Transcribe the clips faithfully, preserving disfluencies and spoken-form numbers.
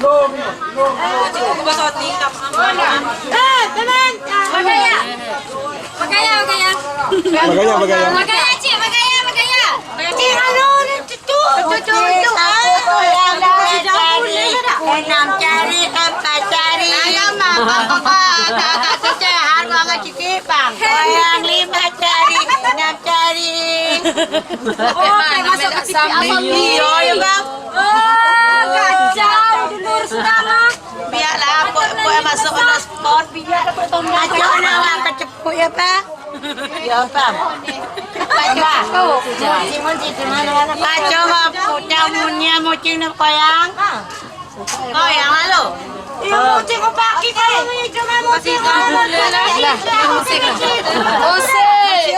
Eh, teman. Bagaya. Bagaya, bagaya. Bagaya, bagaya. Bagaya, cik, bagaya, bagaya. Cik, anu, ni cucu. Cucu, cucu. Enam cari, empat cari. Ayam, apa, apa, apa, kakak, kakak, harga, harga, cik. Bang, goyang lima cari, enam cari. Oh, kayak masuk ke T V Abang. Iya, ya, Bang. Oh, kacau, dulur sudah mah. Biarlah, buat, buat masuk on the spot. Biar ada pertemuan. Kacau, nak, Bang, keceput ya, Bang. Ya, Bang. Kacau. Kacau, Bang. Punya munyia, mucing, nak goyang. Goyang lalu. Iyo, mucing ko paki kalau ni, cuma mucing ko. Lah, lah, musik lah. Musik.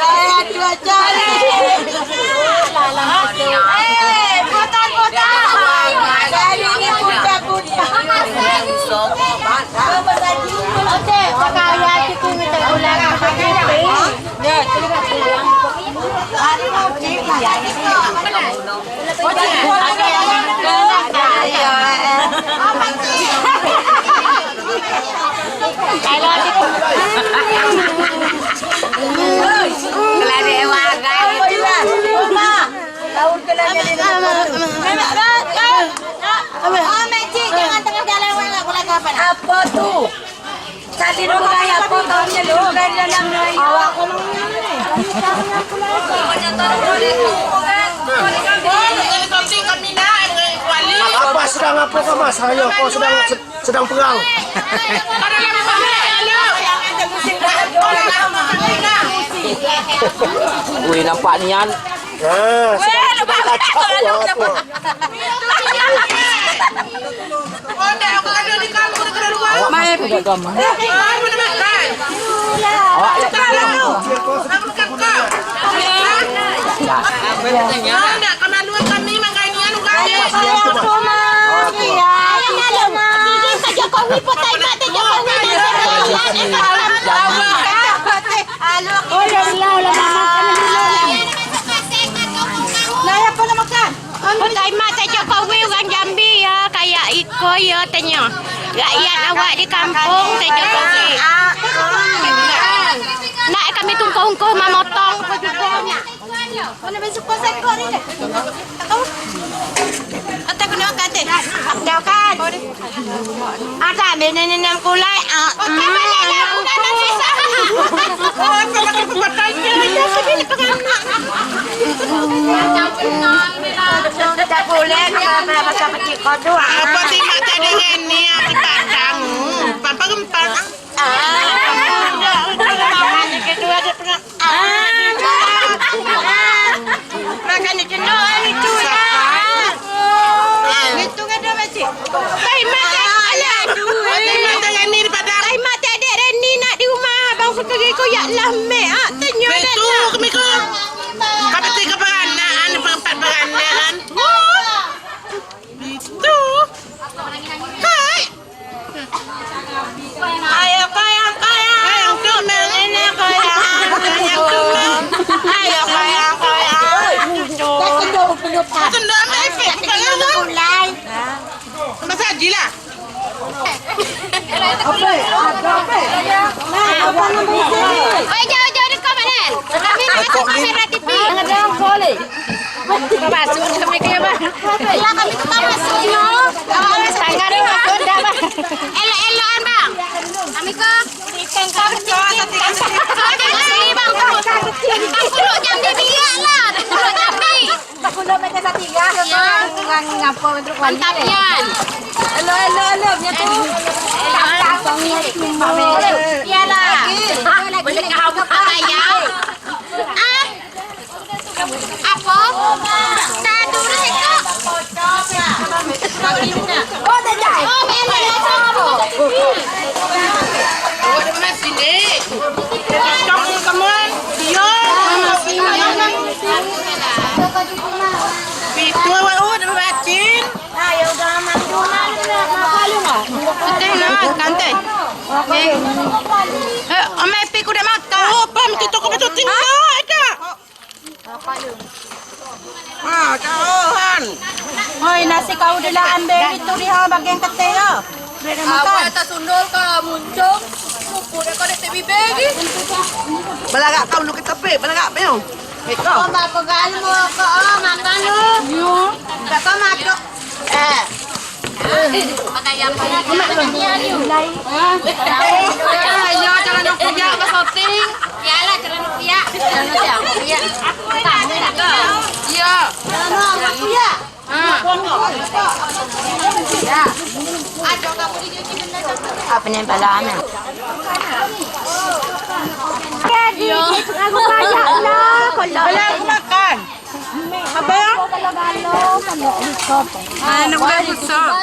Saya dua jari. Eh, putar, putar. Saya ini putar, putar. Oke, pakai ayat itu minta ulang. Apo tu? Tadi tu gaya fotonya tu, gaya dalam. Awak kolongnya ni. Apa sedang apa kau, Mas? Ayo, kau sedang, sedang perang. Wih, nampak nian. Ah, sedang, sedang kacau apa? Awak main. Awak yang Lah, apa nak makan? Utai mak, Teh Jokowi urang Jambi yo, kayak iko yo, tanyo. Rakyat awak di kampuang, Teh Jokowi. Nak kami tungkau-ungkau mamotong ko jugo nyo. Mana besok kau seko ni deh? Atau kena makan teh? Jauhkan. Ada ambil nenek-nenek kulai. Ah, hmm. Tak boleh, kalau pasal pecik kau tu, ah. Apa sih mak tadi Reni yang di Padang? Papa gempar. Ah, kedua dia pernah. Ah, makan di cendol itu lah. Itu kan dia masih. Terima kasih. Alah, aduh. Terima kasih Reni di Padang. Terima kasih Dek Reni nak di rumah. Abang suka giko, ya Allah, mek. Ah, tanya dah. Betul, kami ko. Kami tiga beranak, anak perempat beranak. Itu. Hai. Ayo, goyang, goyang. Goyang, goyang. Ini goyang. Goyang, goyang. Ayo, goyang, goyang. Tunduk, tunduk, Pak. Tunduk, ambil efek. Mulai. Masaji lah. Apa? Ada apa? Nah, apa nama itu? Oi, jauh-jauh dekat, Manel. Kami nak masuk kamera T V. Ada yang boleh. Basuh kami kaya, Bang. Iyo, kami tu kan masuk, yo. Tangan ni masuk dah, Bang. Elok-elokan, Bang. Kami ko. Sini, Bang. Takuluk Jambi biak lah. Takuluk Jambi. Takuluk Medan Satria. Iyo. Urang ngapa untuk wali. Mantap, Yan. Elok, elok, elok. Dia tu. Iyalah. Boleh kau buka ayam. Ah. Apo? Nah, turun itu. Oh, beda. Awak dah masin, Dek. Come on. Iyo, masin. Itu awak, oh, dah masin. Ayo, gaman. Betul lah, kantai. Eh, amai pi kuda makan. Oh, pam, itu toko betul tinggal, ada. Ah, jauh, ha. Oi, nasi kau dilah ambil itu di ha bagian kete yo. Awak tak sundul ka muncung. Lupa dah kau detek bibir lagi. Balagak kau lu ke tepi, balagak pe. Iko. Oh, bako galu mo ko, oh, makan lu. Yo. Bako masuk. Eh. Yo, calon kuya basoting. Iyalah, calon kuya. Calon kuya. Kamu lah. Iya. Calon kuya. Ah. Ya. Apa nih, bala anak? Jadi, aku banyak lah, kalau bala aku makan. Apa ya? Kalau galo, kalau ikut. Ah, nunggu busuk.